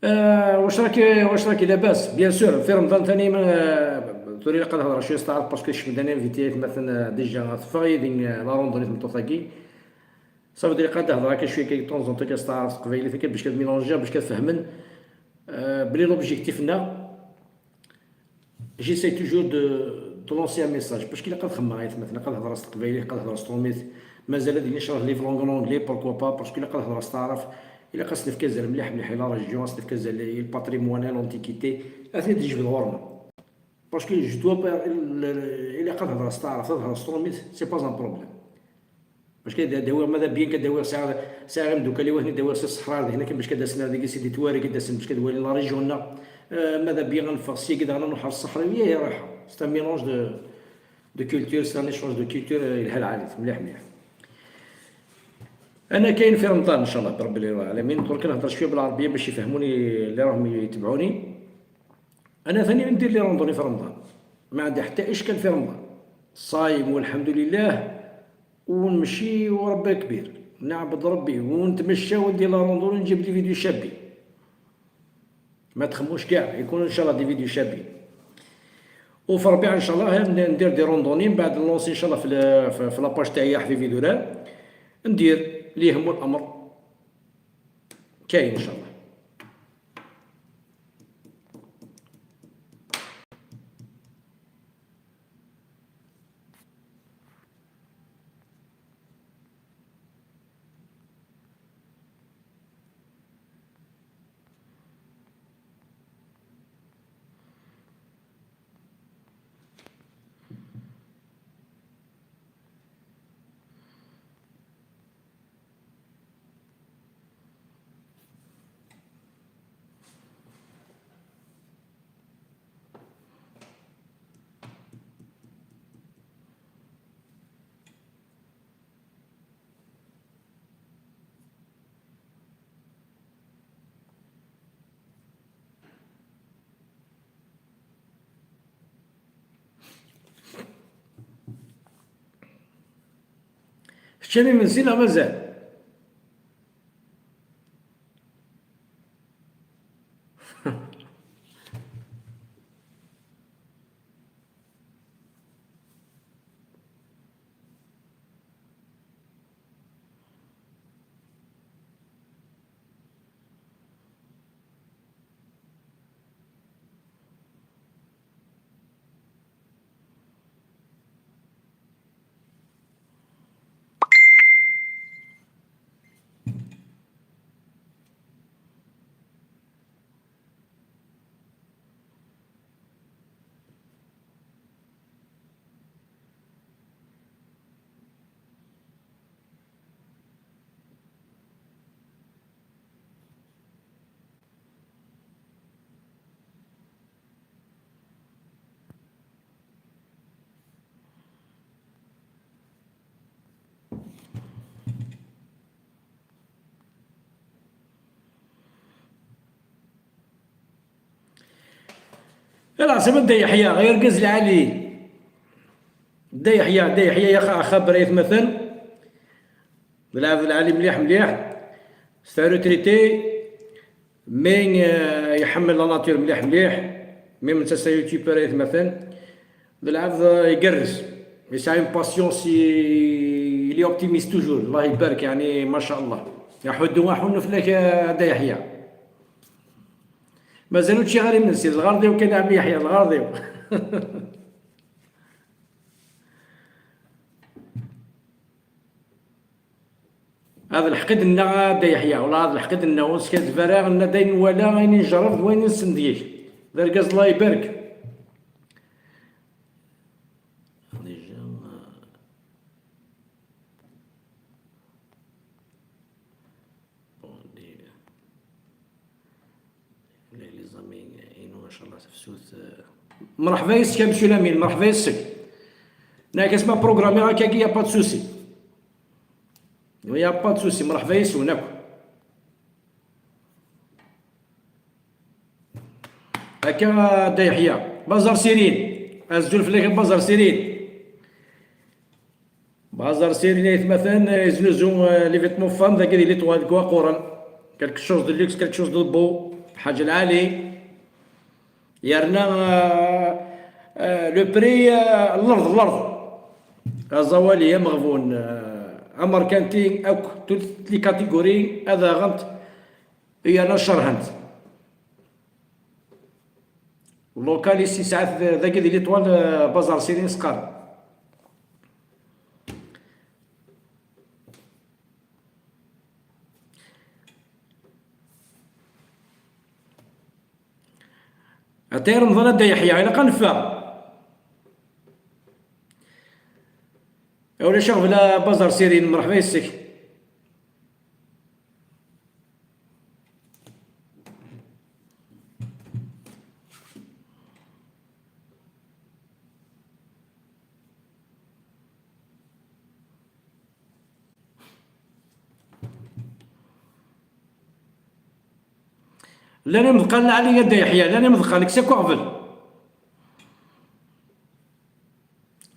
Euh, واش راكي، واش راكي لاباس؟ Bien sûr، في رمضان ثاني ما، آه، تولي قاعد نهضر شويه ستار، parce que شفت انا invité مثلا، آه، déjà تفرغ يدي، آه، la randonnée تاع تمطوط-agi. صافي، تولي قاعد نهضر هكا شويه كي طونزونتو كي ستار تقبايلي، كي باش كتميلونجي، باش كتفهمن، آه، بلي l'objectif هنا. J'essaie toujours de, de lancer un message. Parce que la قد خماريت مثلا، قد هضرت تقبايلي، قد هضرت تروميت. مازال هذه نشرح les vlogs en anglais, pourquoi pas, parce que la قد هضرت تعرف. إلا قد سنف كازال مليح مليح، إلا région سنف كازال الباتريموان، l'antiquité. أثني تجيب الغرمة. Parce que je dois pas, إلا قد هضرت تعرف، هضرت تروميت, c'est pas un problème. Parce que داوير ماذا بيان كداوير ساعة، ساعة غير مدوكا اللي وهني داوير سي الصحراء هنا كان باش كداسنا هذيك سيدي تواري كداسن باش كدوالي la régiون هنا. آه، ماذا بيان غنفغ سي كده غنروح على الصحراء، هي هي رايحة. C'est un mélange de, de culture, c'est un échange de culture, آه، يلها العالي، مليح مليح. أنا كاين في رمضان إن شاء الله برب العالمين، درك نهضر شوية بالعربية باش يفهموني اللي راهم يتبعوني. أنا ثاني ندير les randonnées في رمضان، ما عندي حتى إشكال في رمضان. صايم والحمد لله، ونمشي وربي كبير، نعبد ربي ونتمشى وندير la randonnée، نجيب des vidéos شابين. ما تخموش كاع، يكون إن شاء الله des vidéos شابين. وفي الربيع إن شاء الله ن-، ندير des randonnées، من بعد نلونسي إن شاء الله في ال-، في، في la page تاعي يا حبيبي دولا، ندير اللي يهمو الأمر. كاين إن شاء الله. Teččam imensi neɣ mazal? Ala, sima Dda Yeḥya, ay argaz lɛali. Dda Yeḥya, Dda Yeḥya, ya xa-, axaber ay atmaten. D lɛebd lɛali mliḥ, mliḥ. C'est un retraité, mais, euh, iḥemmel la nature mliḥ, mliḥ. Même netta c'est un youtubeur ay atmaten. D lɛebd, euh, igerrez. Yesɛa une patience, il est optimiste toujours. Allah ibarek, yeɛni, ma sha Allah. Aḥuddu, aḥunnu fell-ak, a Dda Yeḥya. Mazal ur ččiɣ ara imensi, d lɣerḍ-iw kan, a ɛemmi Yeḥya, d lɣerḍ-iw. Hada lḥeqq i d-nenna a Dda Yeḥya, wala hada lḥeqq i d-nenna, ur neskazzeb ara, nenna-d ayen nwala, ayen i njerreb, d wayen i nessen deg-k. D argaz, Allah ibarek. Déjà, euh, bon, les, les, les amis, inu, ma sha Allah, tafsut, euh, mṛeḥba yes-k, a Monsieur Lamine, mṛeḥba yes-k. Nekk asma programmiɣ akkagi, y a pas de souci. Y a pas de souci, mṛeḥba yes-wen akk. Akka, a Dda Yeḥya. Baẓar Sirin. Azul fell-ak a Baẓar Sirin. Baẓar Sirin ay atmaten, eh, yeznuzu, eh, les vêtements femmes dagi di Litoile deg Waqquren. Quelque chose de luxe, quelque chose de beau. Ḥaǧa lɛali. Yerna, eh, eh, le prix, eh, n lord, n lord. Aẓawali, ameɣbun, eh, amerkanti, akk, toutes les catégories, ad aɣent yerna cerhen-t. Local i s-yesɛa dagi di Litoile, eh, Baẓar Sirin s-qqaren. Atay Remḍan a Dda Yeḥya, ilaq ad neffeɣ. Ulac aɣbel a Baẓar Sirin, mṛeḥba yes-k. Llan imeḍqan lɛali a Dda Yeḥya, llan imeḍqan, kkes akk aɣbel.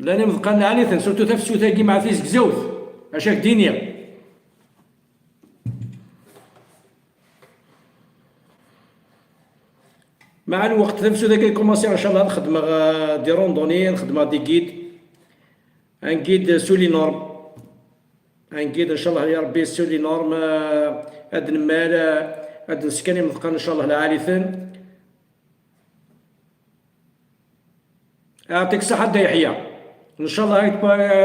Llan imeḍqan lɛali-ten, surtout tafsut-agi mɛa tizegzewt. Acu ak-d-iniɣ? Mɛa lweqt, tafsut-agi ad kumaṣiɣ, ncallah, ad xedmeɣ, euh, des randonnées, ad xedmeɣ des guides. Un guide sous les normes. Un guide, ncallah, ya Rebbi, sous les normes, euh, ad nemmal, euh, ad neskan imeḍqan, ncallah, lɛali-ten. Yeɛṭik ṣṣeḥḥa a Dda Yeḥya. Ncallah,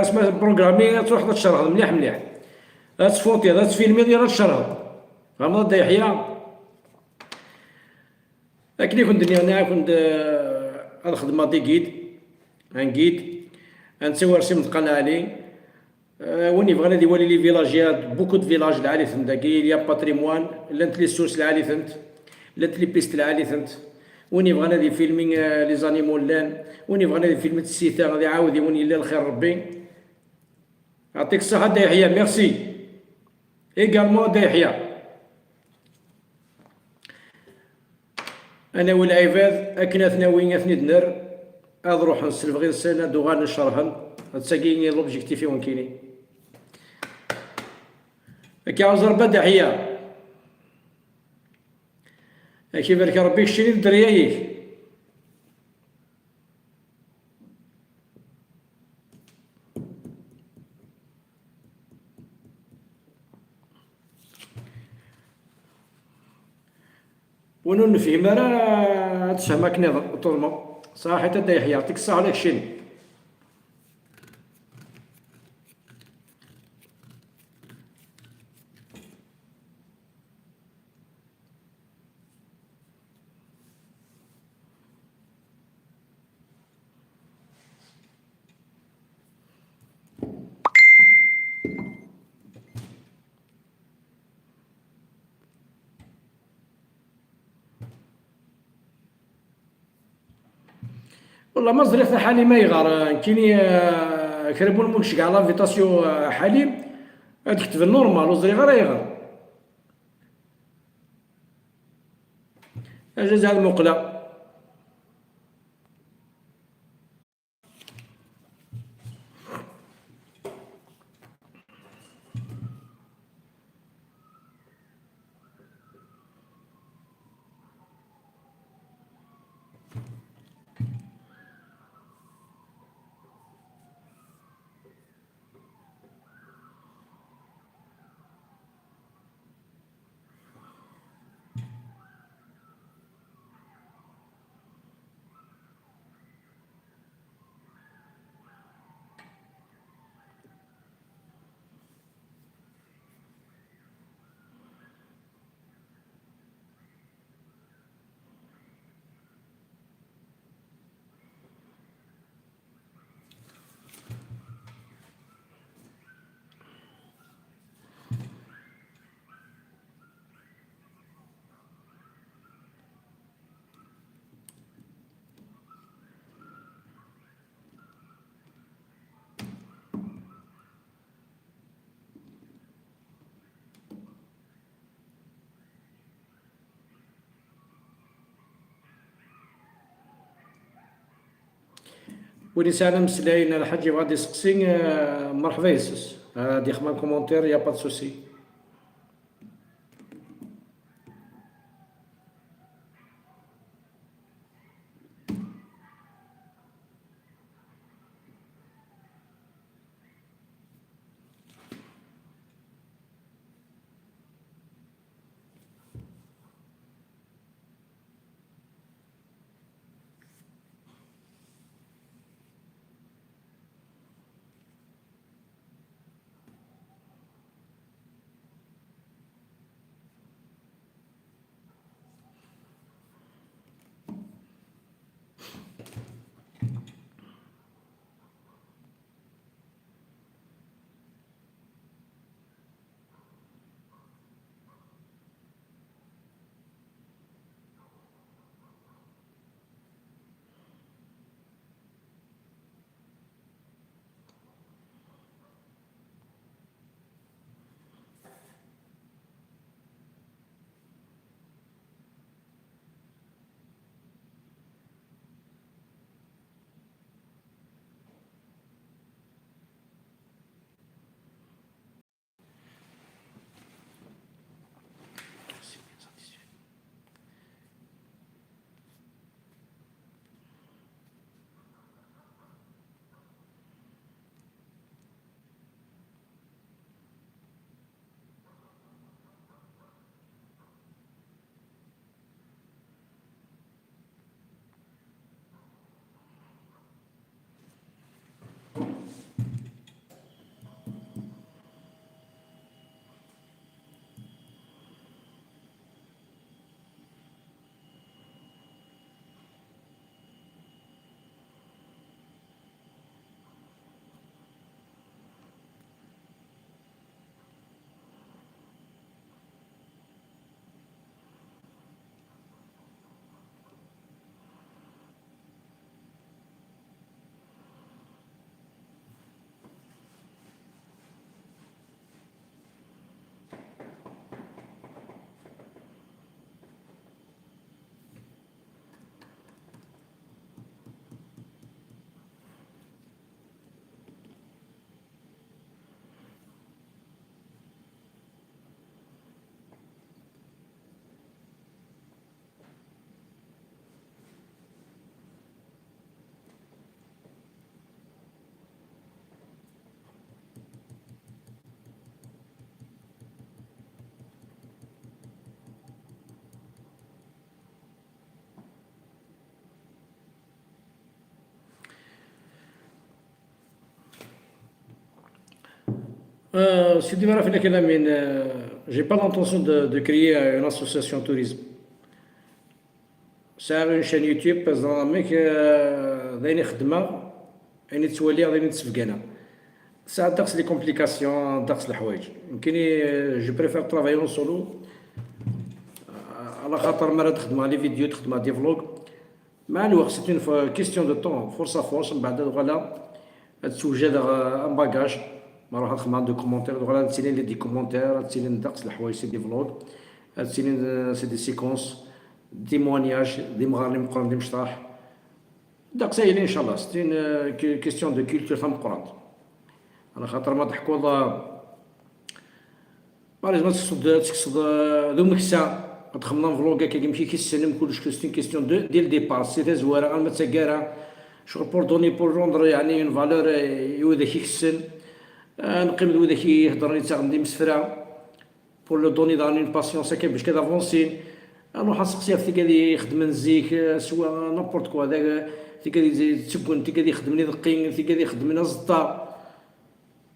asma programmi ad truḥeḍ ad tcerḥeḍ mliḥ mliḥ. Ad tfuṭiḍ, ad tfilmiḍ, yerna ad tcerḥeḍ. Tfehmeḍ a Dda Yeḥya? Akken i kent-nniɣ, nniɣ-akent, euh, ad xedmeɣ des guides, un guide, ad nettawi ar s imeḍqan lɛali. Euh, win yebɣan ad iwali les villages, il y a beaucoup de villages lɛali-tent dagi, il y a patrimoine, llant les sources lɛali-tent, llant les pistes lɛali-tent. Win yebɣan ad ifilmi, euh, les animaux llan, win yebɣan ad ifilmi tsita, ad iɛawed i win yella lxir Rebbi. Yeɛṭik ṣṣeḥḥa a Dda Yeḥya, merci. Également a Dda Yeḥya. Ad nawi lɛibad, akken ad ten-nawi, ad ten-id-nerr, ad ruḥen s lebɣi-nsen, ad uɣalen cerhen. D tagi i d l'objectif-iw nekkini. Akka, ẓer a Dda Yeḥya. Ad k-ibarek Rebbi, keččini d dderya-ik. Win ur nefhim ara, ad tfhem akken iḍ-, ṭulma. Ṣaḥit a Dda Yeḥya, yeɛṭik ṣṣeḥḥa, ala keččini. Wallah ma ẓriɣ a Ḥalim ayɣer, eh, nekkini, eh, kra n win ur ceggeɛ l'invitation, eh, Ḥalim, Ad ketben normal, ur ẓriɣ ara ayɣer. Ajazaɛ lmuqla. Win yesɛan ameslay n lḥaǧ yebɣa ad iseqsi, eh, merḥba yes-s. Ad ixdem commentaire, y a pas de souci. Euh, Sidi Maraf Lamin, euh, j'ai pas l'intention de, de créer une association tourisme. Sɛiɣ une chaîne YouTube, ẓriɣ amek, euh, d ayen i xeddmeɣ, ayen i ttwaliɣ, d ayen i d-sbegganeɣ. Sɛiɣ ddeqs les complications, ddeqs leḥwayeǧ. Nekkini, euh, je préfère travailler en solo. Euh, ala xaṭer mi ara d-xedmeɣ les vidéos, d-xedmeɣ des vlogs. Mɛa lweqt, c'est une fo-, question de temps, force à force, mbeɛd ad uɣaleɣ ad ssewjadeɣ, euh, un bagage. Ma ruḥ ad xedmeɣ des commentaires, donc ad ttilin les des commentaires, ad ttilin ddeqs leḥwayeǧ, c'est des vlogs, ad ttilin, euh, c'est des séquences, des témoignages, d imɣaren imeqqren d imecṭaḥ. Ddeqs ay yellan, inchallah, c'est une, euh, que-, question de culture tameqqrant. Ala xaṭer ma teḥkuḍ, euh, par exemple, ad tekkseḍ, ad tekkseḍ, euh, d umeksa, ad txedmeḍ un vlog akka, amek i k-issnen, mkul ccɣel, c'est une question de, dès le départ, si tazwara, arma d taggara, ccɣel pour donner, pour rendre, yeɛni, une valeur, euh, i widak i k-issnen, euh, neqqim d widak i iheddren, yettaɣen d imsefra, pour leur donner daɣen une patience akka, bac ad avancin. Ad nruḥ ad nseqsi ɣef tigad i xedmen zik, euh, swa n'importe quoi, d, tigad i tteggen, tigad i xedmen ideqqi, tigad i xedmen aẓeṭṭa.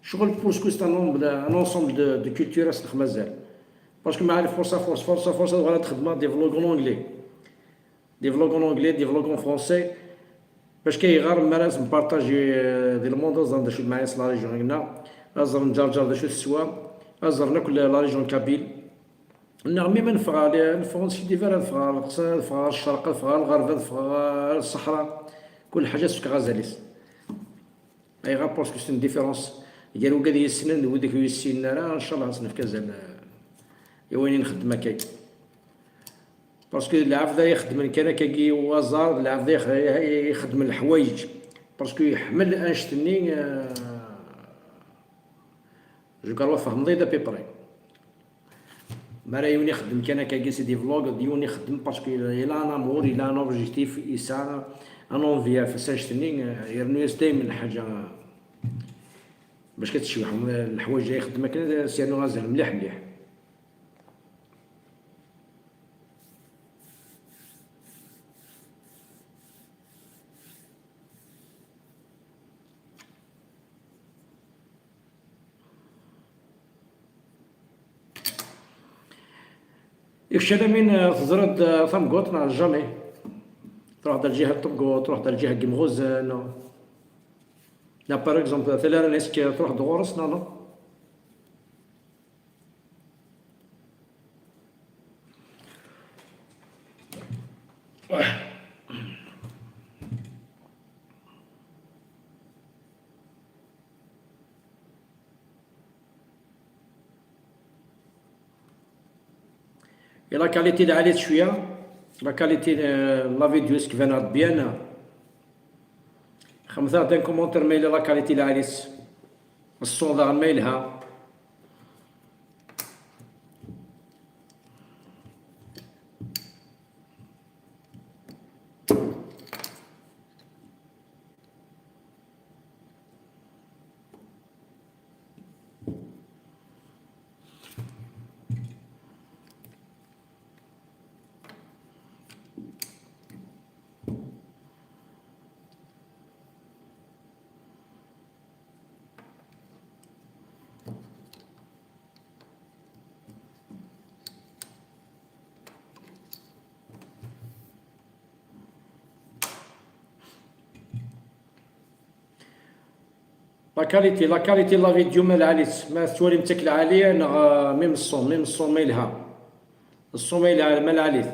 Ccɣel, parce que c'est un ensemble, un ensemble de, de culture, ad s-nexdem azal. Parce que ma force à force, force à force, ad uɣaleɣ ad xedmeɣ des vlogs en anglais. Des vlogs en anglais, des vlogs en français. Parce que ayɣer mi ara npartaji, euh, di le monde, ad ẓren d acu d Maɛis la région-nneɣ, ad ẓren Ǧerǧer d acu teswa, ad ẓren akk la, la région kabyle. Neɣ mi ma neffeɣ ɣer, neffeɣ ur neskiddib ara, neffeɣ ɣer Leqṣ-, neffeɣ ɣer Ccerq, neffeɣ ɣer Lɣerb, neffeɣ ɣer Ṣṣeḥra, kul ḥaǧa ad s-fkeɣ azal-is. Ayɣer? Parce que c'est une différence gar wigad i yessnen d widak ur yessinen ara. Ncallah ad s-nefk azal, euh, i wayen i nxeddem akkagi. Parce que lɛebd ay ixeddmen kan akkagi au hasard, d lɛebd ay ix-, ay ixeddmen leḥwayeǧ. Parce que iḥemmel annect-nni, euh, je crois tfehmeḍ-iyi-d à peu près. Mi ara yiwen ixeddem kan akkagi, c'est des vlogs, d yiwen ixeddem parce que il a un amour, il a un objectif, yesɛa un envie ɣef annect-nni, euh, yernu-yas daymen ḥaǧa bac ad tcebḥ, euh, leḥwayeǧ ay ixeddem akken, ad s-yernu azal mliḥ mliḥ. Kečč a Lamin, eh, teẓriḍ, eh, tamguṭ neɣ jamais? Truḥ-d ar lǧiha n temguṭ, truḥ-d ar lǧiha n yimɣuzen. Neɣ, par exemple, tala ara nesk, truḥ-d ɣur-s, neɣ, neɣ? Et la qualité lɛali cwiya. La qualité, euh, la vidéo est-ce que bien. Xemsa d'un commentaire, mais la qualité lɛali. Le son daɣen ma yelha. La qualité, la qualité de la vidéo ma lɛalit, ma tettwalim ttak lɛali, neɣ, euh, même le son, même le son ma yelha. Le son ma yelha, ma lɛalit.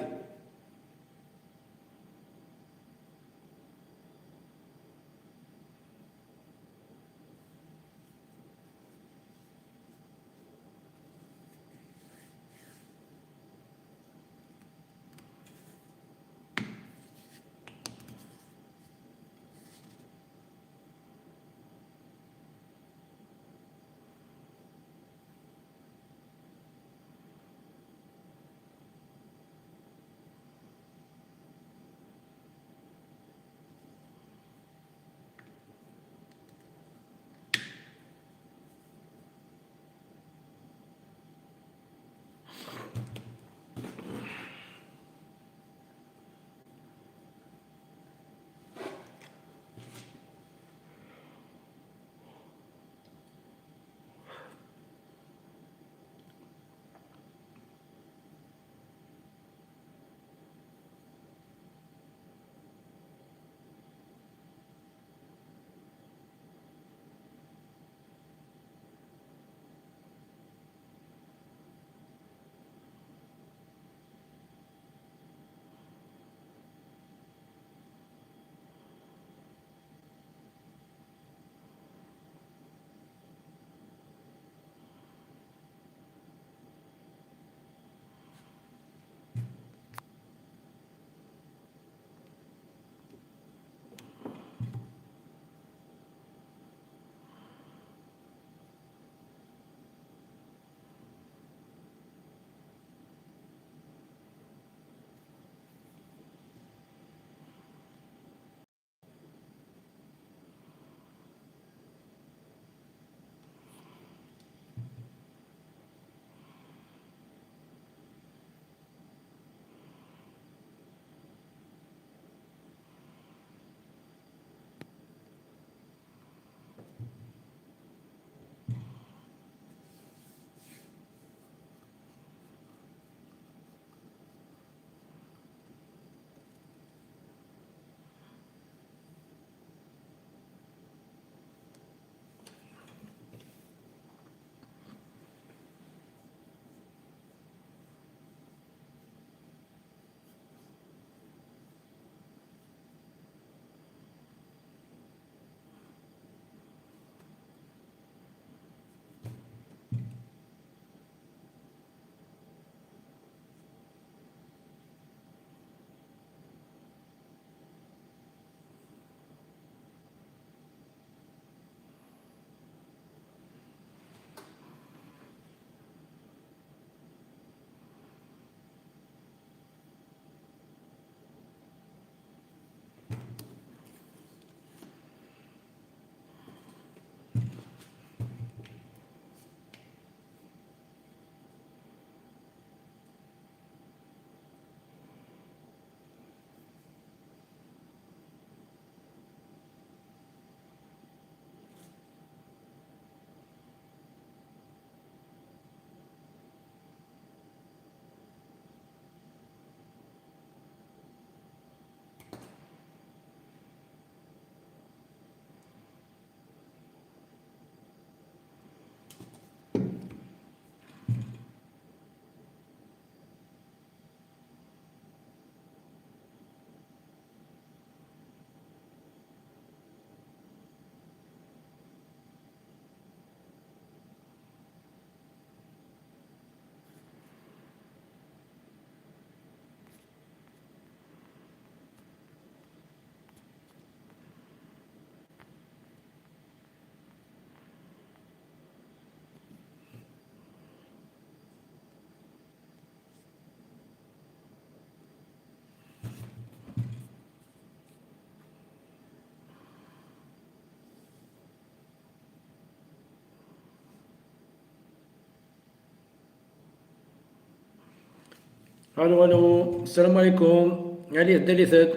Allô, allô, السلام عليكم. Allez, allez, allez.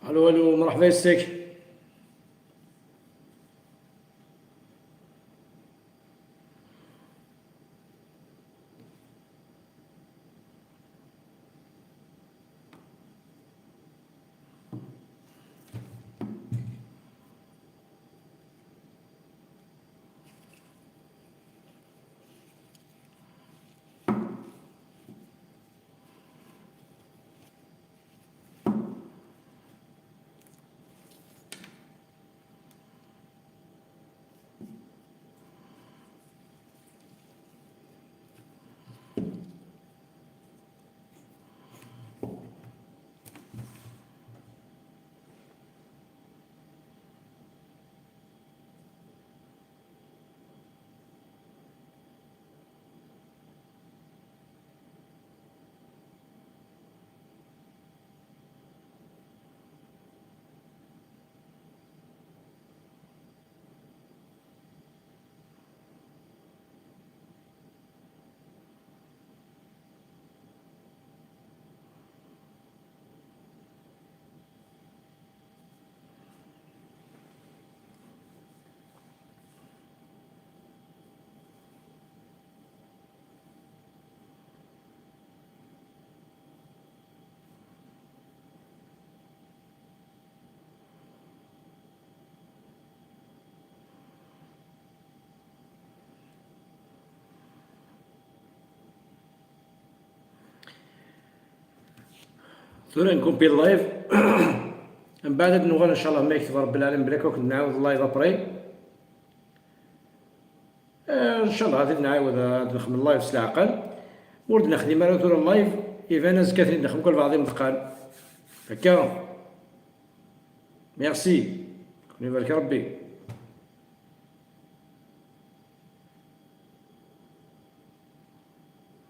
Allô, allô, مرحبا يسك. Tura nkupi live. Mbeɛd ad nuɣal ncallah ma yekteb Rebbi lɛalam belli akk nɛawed live après. Eh, ncallah ad nɛawed ad nexdem live s leɛqel. Ur d-nexdim ara tura live, iban azekka ad ten-id-nexdem kul baɛḍ imḍeqqan. Akka. Merci. Kun ibarek Rebbi.